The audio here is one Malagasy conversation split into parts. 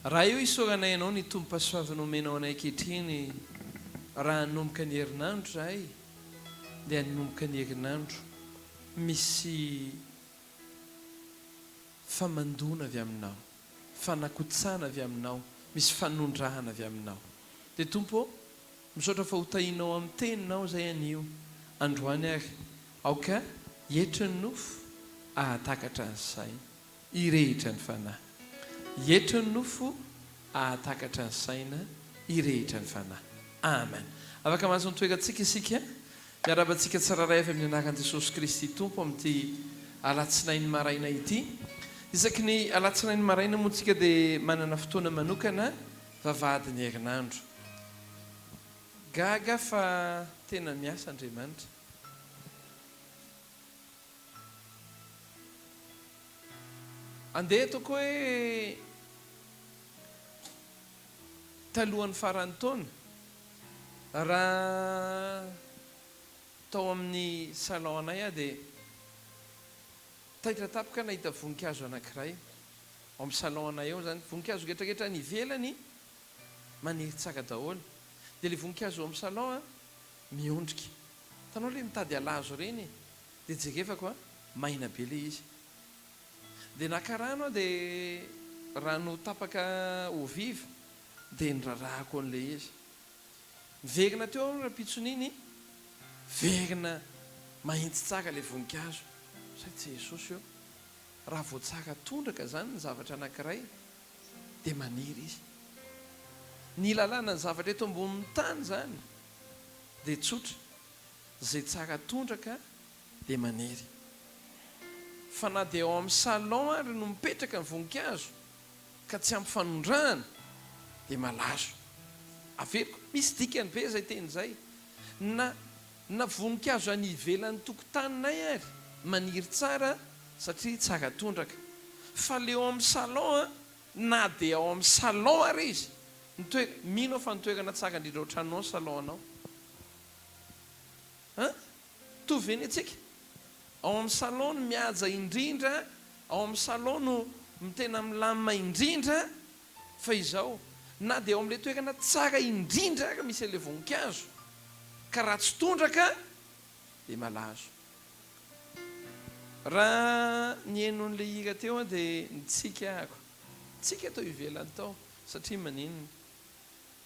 Ray o isaoranay Anao ny tombom-pahasoavana omenao anay ankehitriny raha hanomboka ny herinandro izahay dia hanomboka ny herinandro misy famandoana avy Aminao, fanakotsana avy Aminao, misy fanondrahana avy Aminao. Dia Tompo ô, misaotra fa ho tahinao amin'ny Teninao izay anio, androany ary aoka hietry ny nofo ahatakatra ny saina, hirehitra ny fanahy. Hietry ny nofo ahatakatra ny saina, hirehitra ny fanahy. Amen. Afaka mahazo ny toerantsika isika. Miarahaba antsika tsirairay avy amin'ny anaran'i Jesosy Kristy Tompo amin'ity alatsinainy maraina ity. Isaky ny alatsinainy maraina moa tsika dia manana fotoana manokana vavahadin'ny herinandro. Gaga fa tena miasa Andriamanitra. Andeha ataoko hoe talohan'ny faran'ny taona, raha tao amin'ny salon anay aho dia taitra tampoka nahita voninkazo anankiray ao amin'ny salon anay ao izany, voninkazo rehetrarehetra any ivelany maniry tsara daholo, dia ilay voninkazo ao amin'ny salon an miondrika, hitanao ilay mitady halazo ireny e, dia jerevako an, maina be ilay izy. Dia naka rano aho dia rano tapaka eau vive dia nirarahako an'ilay izy. Niverina teo aho rampitson'iny, verina mahitsy tsara ilay voninkazo. Zay Jesosy ô! Raha vao tsara tondraka izany ny zavatra anankiray dia maniry izy. Ny lalàna ny zavatra eto ambonin'ny tany izany dia tsotra, izay tsara tondraka dia maniry. Fa na dia ao amin'ny salon ary no mipetraka ny voninkazo ka tsy ampy fanondrahana dia malazo. Averiko, misy dikany be izay teny izay. Na na voninkazo any ivelan'ny tokotaninay ary maniry tsara satria tsara tondraka. Fa le ao amin'ny salon an, na dia ao amin'ny salon ary izy, ny toe, mino aho fa ny toerana tsara indrindra ao an-tranonao ny salon anao. An? Mitovy ve ny antsika? Ao amin'ny salon no mihaja indrindra, ao amin'ny salon no tena milamina indrindra, fa izao, na dia ao amin'ilay toerana tsara indrindra ary misy an'ilay voninkazo, ka raha tsy tondraka dia malazo. Raha nihaino an'ilay hira teo aho dia nitsiky ahako. Nitsiky aho tao ivelany tao, satria maninona?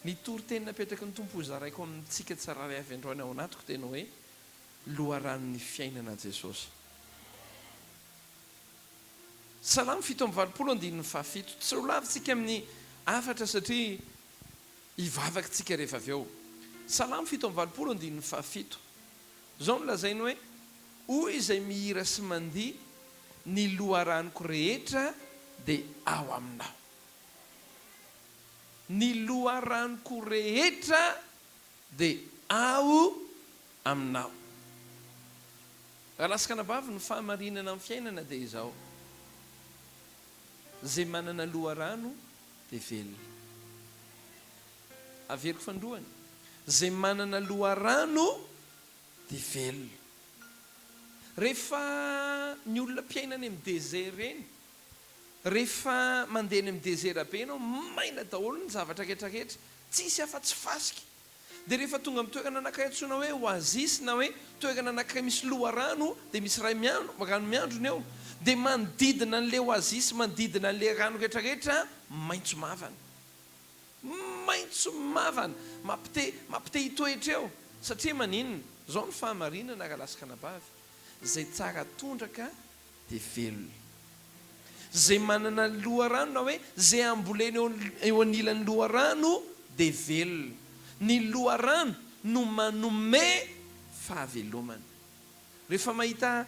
Ny toriteny napetraky ny Tompo hozaraiko amintsika tsirairay avy androany ao anatiko dia ny hoe, Loharanon'ny fiainana Jesosy. Salamo 87 andininy fahafito. Tsy ho lavintsika amin'ny hafatra satria hivavaka isika rehefa avy eo. Salamo 87 andininy fahafito. Izao no lazainy hoe, Hoy izay mihira sy mandihy, ny loharanoko rehetra dia ao aminao. Ny loharanoko rehetra dia ao aminao. Rahalahy sy anabavy, ny fahamarinana amin'ny fiainana dia izao, Izay manana loharano dia velona. Averiko fandroany, izay manana loharano dia velona. Rehefa ny olona mpiaina any amin'ny désert ireny, Rehefa mandeha any amin'ny dezera be ianao, maina daholo ny zavatra rehetra rehetra, tsisy afa-tsy fasika. Dia rehefa tonga amin'ny toerana anankiray antsoina hoe oasis na hoe toerana anankiray misy loharano dia misy ray miandro, rano miandrona eo, dia manodidina an'ilay oasis, manodidina an'ilay rano rehetra rehetra, maitso mavana. Maitso mavana! Mampite, mampite hitoetra eo. Satria maninona? Izao ny fahamarinana rahalahy sy ranabavy, izay tsara tondraka dia velona. Izay manana ny loharano na hoe izay ambolena eo eo anilan'ny loharano dia velona. Ny loharano no manome fahavelomana. Rehefa mahita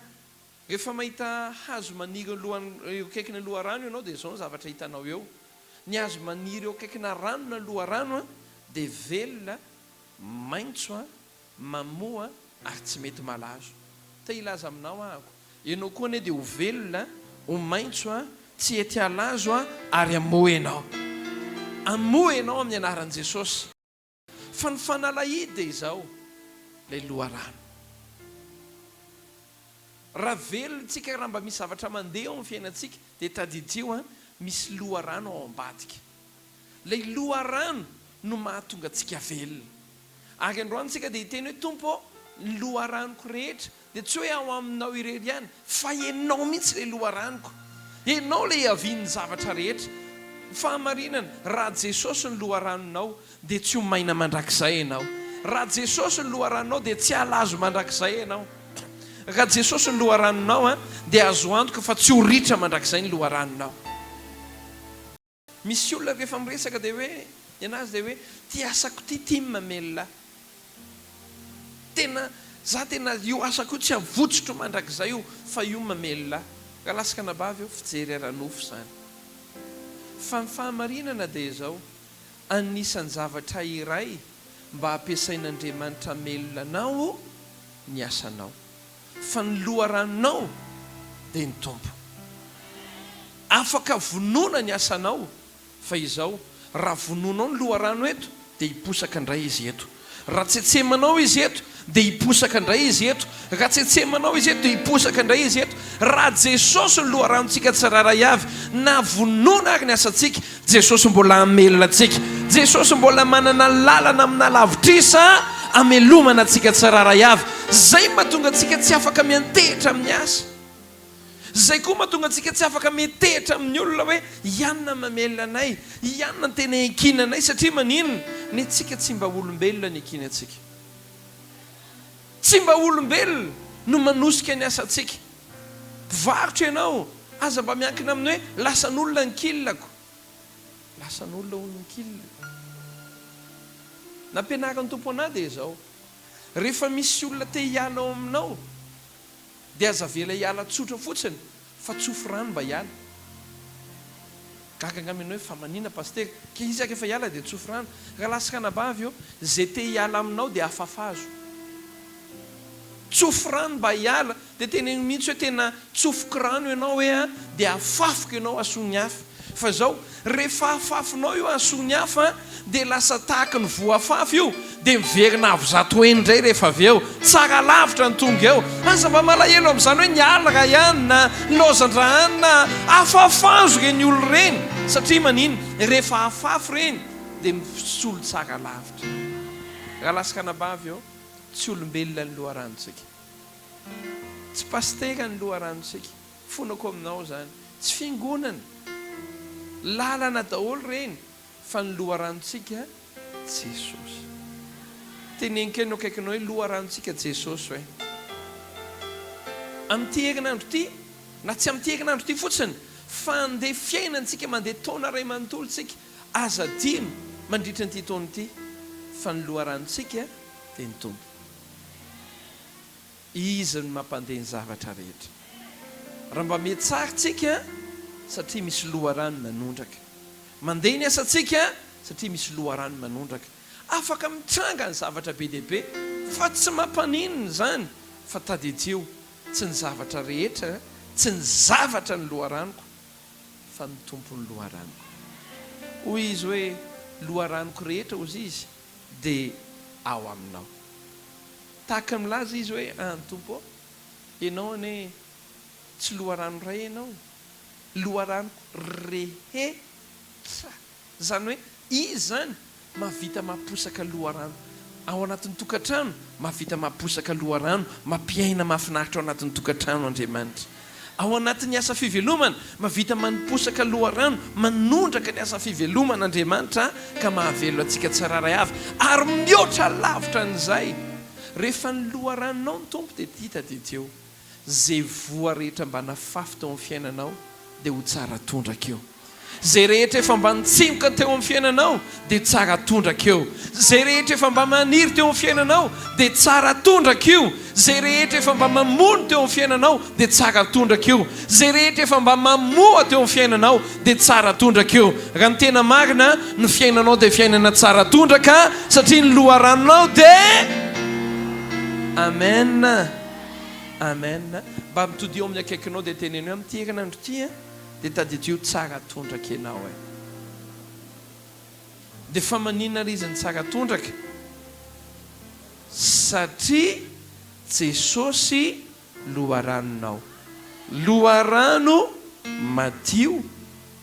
rehefa mahita hazo maniry eo lohan eo akaikina loharano ianao dia izao ny zavatra hitanao eo. Ny hazo maniry eo akaikina rano na loharano dia velona, maitso, mamoa ary tsy mety malazo. Te hilaza aminao ahako, ianao koa anie dia ho velona, ho maitso, tsy hety halazo ary hamoa ianao. Hamoa ianao amin'ny anaran'i Jesosy. Fa ny fanalahidy dia izao, ilay loharano. Raha velona isika, raha mba misy zavatra mandeha ao amin'ny fiainantsika, dia tadidio, misy loharano ao ambadika. Ilay loharano no mahatonga antsika velona. Ary androany isika dia hiteny hoe, Tompo ô, ny loharanoko rehetra dia tsy hoe ao aminao irery ihany, fa Ianao mihitsy ilay loharanoko. Ianao ilay iavian'ny zavatra rehetra. Ny fahamarinana, raha Jesosy no loharanonao, dia tsy ho maina mandrakizay ianao. Raha Jesosy no loharanonao, dia tsy halazo mandrakizay ianao. Raha Jesosy no loharanonao, dia azo antoka fa tsy ho ritra mandrakizay ny loharanonao. Misy olona rehefa miresaka dia hoe, ny anazy dia hoe, ty asako ty ty ny mamelona ahy. Tena, za tena io asako io tsy avotsotro mandrakizay io fa io mamelona ahy. Rahalahy sy ranabavy ô, fijery ara-nofo izany. Fa ny fahamarinana dia izao, anisan'ny zavatra iray mba ampiasain'Andriamanitra hamelona anao ny asanao. Fa ny loharanonao dia ny Tompo. Afaka vonoina ny asanao, fa izao, raha vonoinao ny loharano eto, dia hiposaka indray izy eto. Raha tsetsemanao izy eto, dia hiposaka indray izy eto. Raha tsetsemanao izy eto, dia hiposaka indray izy eto. Raha Jesosy no loharanontsika tsirairay avy, na vonoina ary ny asantsika, Jesosy mbola hamelona antsika. Jesosy mbola manana lalana amina lavitrisa hamelomana antsika tsirairay avy. Izay mahatonga antsika tsy afaka miantehitra amin'ny asa. Izay koa mahatonga antsika tsy afaka miantehitra amin'ny olona hoe i anona mamelona anay, i anona no tena iankinanay satria maninona? Ny antsika tsy mba olombelona ny iankinantsika. Tsy mba olombelona no manosika ny asantsika. Mpivarotra ianao, aza mba miankina amin'ny hoe lasan'olona ny kilako. Lasan'olona hono ny kil. Nampianarin'ny Tompo anah dia izao, rehefa misy olona te hiala ao aminao dia aza avela hiala tsotra fotsiny fa tsofy rano mba hiala. Gaga angamba ianao hoe fa maninona Pasitera? Ka izy ary efa hiala dia tsofy rano. Rahalahy sy ranabavy ô, izay te hiala aminao dia afafazo. Tsofy rano mba hiala, dia teneno mihitsy hoe tena tsofiko rano ianao hoe a, dia afafiko ianao hasoa ny hafa. Fa izao, rehefa afafinao io hasoa ny hafa dia lasa tahaky ny voa afafy io, dia miverina avo zato heny indray rehefa avy eo. Tsara lavitra ny tonga eo. Aza mba malahelo amin'izany hoe niala raha ihany na nilaozan-dra na afafazo ireny olona ireny. Satria maninona? Rehefa afafy ireny dia misolo tsara lavitra. Rahalahy sy ranabavy ô, tsy olombelona ny loharanontsika. Tsy pasitera ny loharanontsika. Fonako aminao izany. Tsy fiangonana. Lalana daholo ireny fa ny loharanontsika Jesosy. Teneno kely ny eo akaikinao hoe loharanontsika Jesosy hoe. Amin'ity herinandro ity, na tsy amin'ity herinandro ity fotsiny, fa andeha fiainantsika mandeha taona iray manontolo tsika, aza adino mandritra an'ity taona ity fa ny loharanontsika dia ny Tompo. Izy no mampandeha ny zavatra rehetra. Raha mba mihatsara tsika satria misy loharano manondraka. Mandeha ny asantsika satria misy loharano manondraka. Afaka mitranga ny zavatra be dia be fa tsy mampaninona izany fa tadidio tsy ny zavatra rehetra, tsy ny zavatra ny loharanoko fa ny Tompo ny loharanoko. Hoy izy hoe loharanoko rehetra hozy izy dia ao aminao. Tahaka ny milaza izy hoe, An, Tompo ô, Ianao anie tsy loharano iray Ianao e, loharanoko rehetra. Izany hoe Izy izany mahavita mamposaka loharano ao anatin'ny tokantrano, mahavita mamposaka loharano mampiaina mahafinaritra ao anatin'ny tokantrano Andriamanitra. Ao anatin'ny asa fivelomana, mahavita maniposaka loharano, manondraka ny asa fivelomana Andriamanitra ka mahavelona antsika tsirairay avy, ary mihoatra lavitra an'izay. Rehefa ny loharanonao ny Tompo dia tia tadidio, izay voa rehetra mba nafafy teo amin'ny fiainanao dia ho tsara tondraka eo. Izay rehetra efa mba nitsimoka teo amin'ny fiainanao dia tsara tondraka eo. Izay rehetra efa mba maniry teo amin'ny fiainanao dia tsara tondraka io. Izay rehetra efa mba mamono teo amin'ny fiainanao dia tsara tondraka io. Izay rehetra efa mba mamoa teo amin'ny fiainanao dia tsara tondraka io. Raha ny tena marina, ny fiainanao dia fiainana tsara tondraka satria ny loharanonao dia Amen. Amen. Mba mitodiha eo amin'ny akaikinao dia teneno hoe amin'ity herinandro ity an. Dia tadidio tsara tondraka ianao e. Dia fa maninona ary izy no tsara tondraka? Satria Jesosy loharanonao. Loharano madio,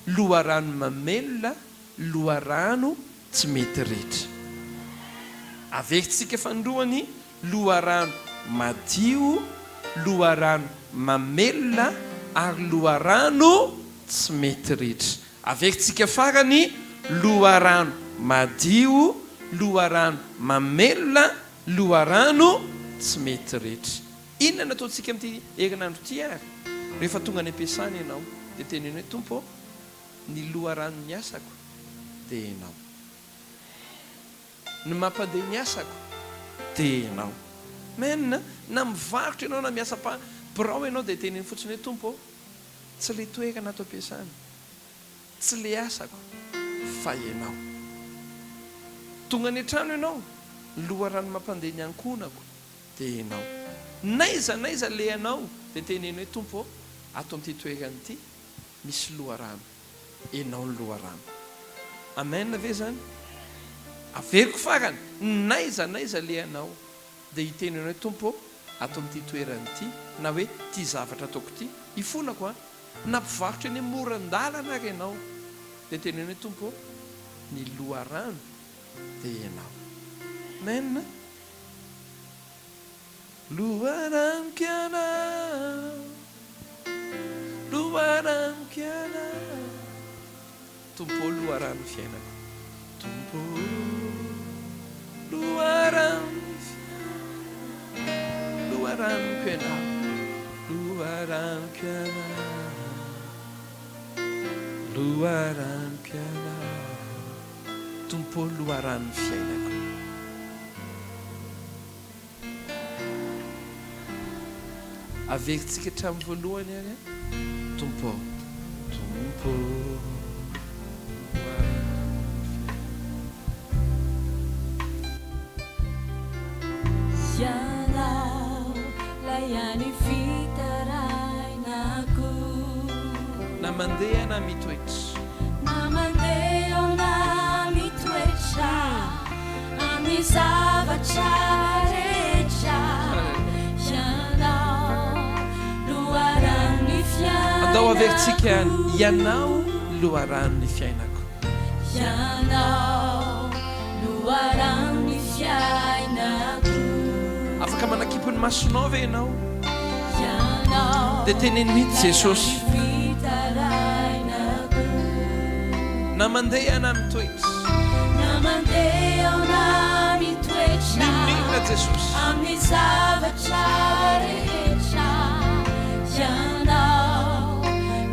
loharano mamelona. Loharano tsy mety ritra. Averintsika fanindroany, loharano madio, loharano mamelona ary loharano tsy mety ritra. Averintsika farany, loharano madio, loharano mamelona, loharano tsy mety ritra. Inona no ataontsika amin'ity herinandro ity ary? Rehefa tonga any am-piasana ianao dia teneno hoe, Tompo ô, ny loharanon'ny asako dia Ianao. Ny mampandeha ny asako dia Ianao. Amen. Na mivarotra ianao na miasa birao ianao dia teneno fotsiny hoe, Tompo ô, tsy ilay toerana ato am-piasana, tsy ilay asako fa Ianao. Tonga any an-trano ianao, ny loharano mampandeha ny ankohonako dia Ianao. N'aiza n'aiza alehanao dia teneno hoe, Tompo ô, ato amin'ity toerana ity misy loharano. Ianao no loharano. Amen ve izany? Averiko farany, n'aiza n'aiza alehanao dia hiteny ianao hoe, Tompo ô, ato amin'ity toerana ity, na hoe ity zavatra ataoko ity, ifonako an, na mpivarotra eny amoron-dalana ary ianao, dia teneno hoe, Tompo ô, ny loharano dia Ianao. Amen. Loharanoko Ianao, loharanoko Ianao, Tompo ô loharanon'ny fiainako, Tompo ô loharanon'ny fiainako, loharanoko Ianao, loharanoko Ianao, loharanoko Ianao, Tompo ô loharanon'ny fiainako. Averintsika hatramin'ny voalohany ary an. Tompo ô. Tompo ô. Ianao 'lay any fitarainako. Na mandeha na mitoetra. Na mandeha aho na mitoetra. Amin'ny zavatra rehetra Ianao loharanon'ny fiainako. Andao averintsika ihany, Ianao loharanon'ny fiainako. Ianao loharanon'ny fiainako. Afaka manakipy ny masonao ve ianao? Ianao Dia teneno mihitsy Jesosy. fitarainako. Na mandeha na mitoetra. Na mandeha aho na mitoetra. N'inon'inona Jesosy. Amin'ny zavatra rehetra. Ianao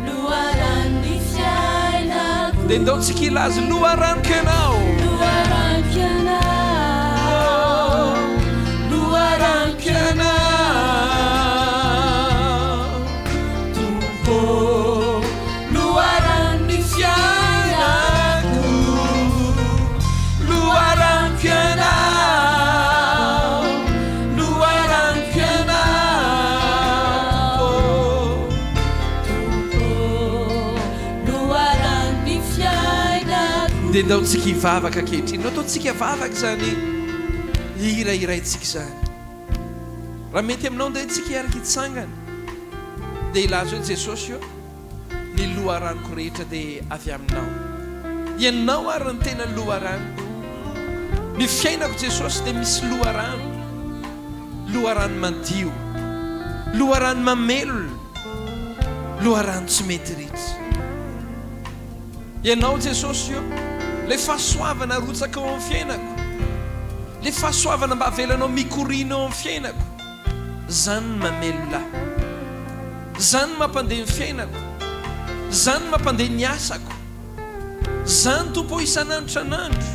loharanon'ny fiainako. Dia ndao tsika hilaza, Loharanoko Ianao. Loharanoko Ianao. Loharanoko Ianao. Tompo ô. Loharanon'ny fiainako, loharanoko Ianao, loharanoko Ianao, Tompo ô, loharanon'ny fiainako. Dia ndao tsika hivavaka ankehitriny. Ndao ataontsika vavaka izany hira hiraintsika izany. Raha mety aminao ndeha tsika hiaraka hitsangana dia hilaza hoe Jesosy ô, ny loharanoko rehetra dia avy aminao. Ianao ary ny tena loharanoko. Ny fiainako Jesosy dia misy loharano, loharano madio, loharano mamelona, loharano tsy mety ritra. Ianao Jesosy ô, ilay fahasoavana arotsaka ao amin'ny fiainako, ilay fahasoavana mba avelanao mikoriana eo amin'ny fiainako, izany no mamelona ahy. Izany no mampandeha ny fiainako. Izany no mampandeha ny asako. Izany Tompo ô isan'andro isan'andro.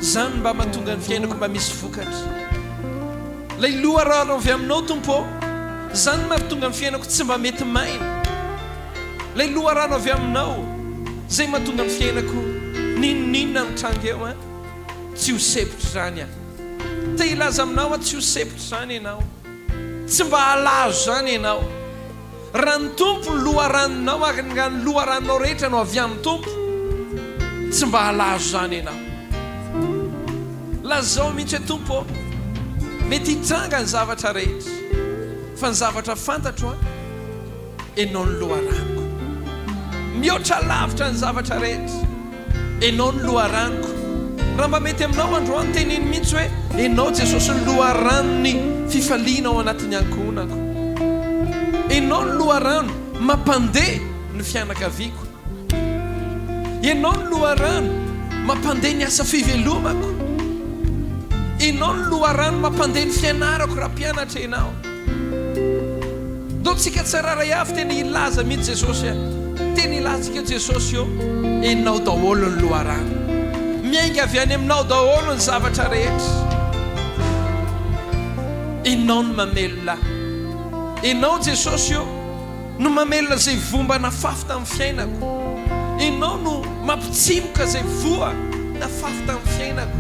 Izany no mba mahatonga ny fiainako mba misy vokatra. Ilay loharano avy aminao Tompo ô, izany no mahatonga ny fiainako tsy mba mety maina. Ilay loharano avy aminao izay mahatonga ny fiainako n'inon'inona mitranga eo an, tsy ho sempotra izany aho. Te hilaza aminao aho tsy ho sempotra izany ianao. Tsy mba halazo izany ianao. Raha ny Tompo no loharanonao ary ny raha ny loharanonao rehetra no avy amin'ny Tompo, tsy mba halazo izany ianao. Lazao mihitsy hoe Tompo ô, mety hitranga ny zavatra rehetra, fa ny zavatra fantatro an, Ianao no loharanoko. Mihoatra lavitra ny zavatra rehetra. Enao no loharanoko. Raha mba mety aminao androany teneno mihitsy hoe Enao Jesosy no loharanon'ny fifaliana ao anatin'ny ankohonako. Enao no loharano mampandeha ny fianakaviako. Ianao no loharano mampandeha ny asa fivelomako. Ianao no loharano mampandeha ny fianarako raha mpianatra ianao. Ndao tsika tsirairay avy tena hilaza mihitsy Jesosy a. Tena hilaza tsika Jesosy ô, Ianao daholo ny loharano. Miainga avy any aminao daholo ny zavatra rehetra. Ianao no mamelona ahy. Ianao Jesosy ô. No mamelona izay voa mba nafafy tamin'ny fiainako. Ianao no mampitsimoka izay voa nafafy tamin'ny fiainako.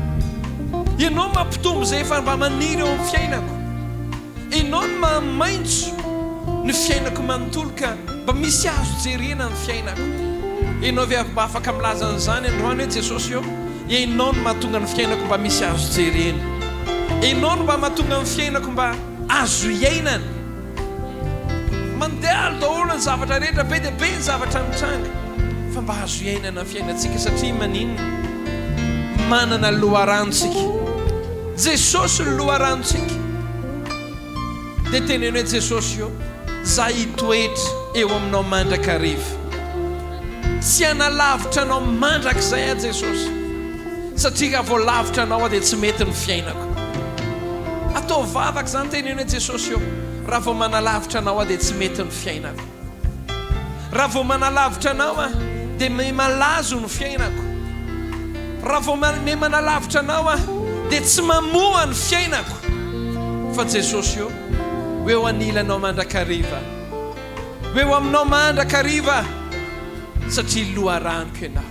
Ianao mampitombo izay efa mba maniry eo amin'ny fiainako. Ianao no mahamaitso ny fiainako manontolo ka mba misy azo jerena ny fiainako. Ianao ve avy mba afaka milaza an'izany androany hoe Jesosy ô, Ianao no mahatonga ny fiainako mba misy azo jerena. Ianao no mba mahatonga ny fiainako mba azo iainana. Mandalo daholo ny zavatra rehetra, be dia be ny zavatra mitranga, fa mba azo iainana ny fiainantsika satria maninona? Manana loharano tsika. Jesosy no loharanontsika. Dia teneno hoe Jesosy ô, za hitoetra eo aminao mandrakariva. Tsy hanalavitra anao mandrakizay aho Jesosy. Satria raha vao lavitra anao aho dia tsy mety ny fiainako. Ataovy vavaka izany, teneno hoe, Jesosy ô, raha vao manalavitra anao aho dia tsy mety ny fiainako. Raha vao manalavitra anao aho dia mihamalazo ny fiainako. Raha vao mihamanalavitra anao aho dia tsy mamoha ny fiainako. Fa Jesosy ô, ho eo anilanao mandrakariva. Ho eo aminao mandrakariva aho satria loharanoko ianao.